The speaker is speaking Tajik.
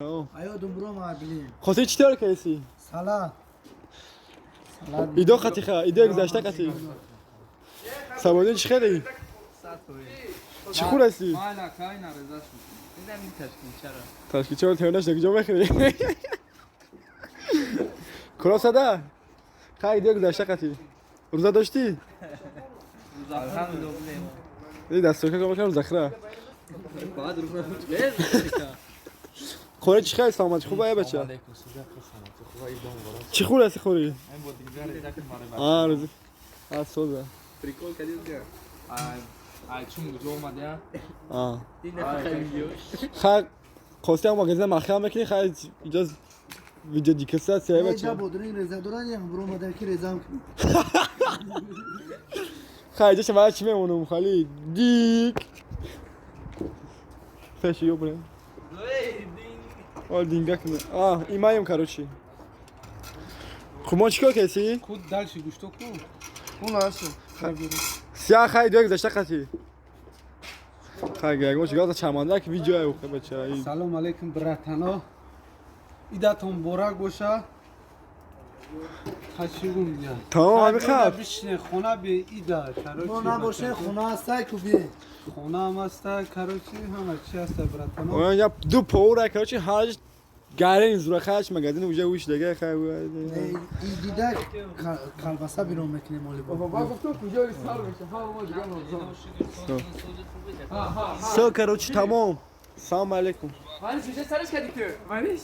Аё думбро блин. Хоси чӣ тайёр кардеси? Салат. Салат. Идо қатиха, идо гузашта қати. Сабодин чӣ хеле? Чӣ хур ҳасти? Майла кай нареза шуд. Дидам ин ташкилчаро. Ташкилчаро тайёр нашуда, куҷо мехӯрӣ? Куро сада? Хай идо гузашта қати. Рӯза доштӣ? Алҳамдулиллаҳ. Ди дастурка кор мекунам захира. Баъд рӯза Хӯре чӣ хеле саломат хуб ай бача? Чӣ хур ҳасти хӯрӣ? Ин бо дигар реза ки маре. А, рӯза. А, соза. Прикол кардӣ. Ай ай чун куҷо омадя? А. Дин видео. Хай қости магазин махкам мекунӣ, хай иҷоз видео дикаса сия Бача бача. Бодринг реза доран, як бро мадар ки резам. Хай иҷо шава чӣ мемонум хали дик. Феши ёбре. О, динга кунем. А, имаем короче. Хуб мо чӣ кор кардӣ? Худ дальше гӯшто ку. Он ашу. Сия хай дуя гузашта қати. Хай ягон чӣ гап чаманда ки видео ай ухе бача. Салом алейкум, братано. Идатон муборак боша. Хачигум дия. Тамом ҳамин хаб. Бишне хона бе ида, короче. Мо набоше хона ҳастай ку би. Хона ҳам аста, короче, ҳама чи аста, братано. Оя я ду повара короче ҳаҷ гарен зура хач магазин уже уш дега хай. И дида колбаса бирон мекунем оли. Баба гуфтам куҷо сар меша? Ҳа, мо дигар нозам. Всё, короче, тамом. Салом алейкум. Вале сараш кардӣ ту. Вале.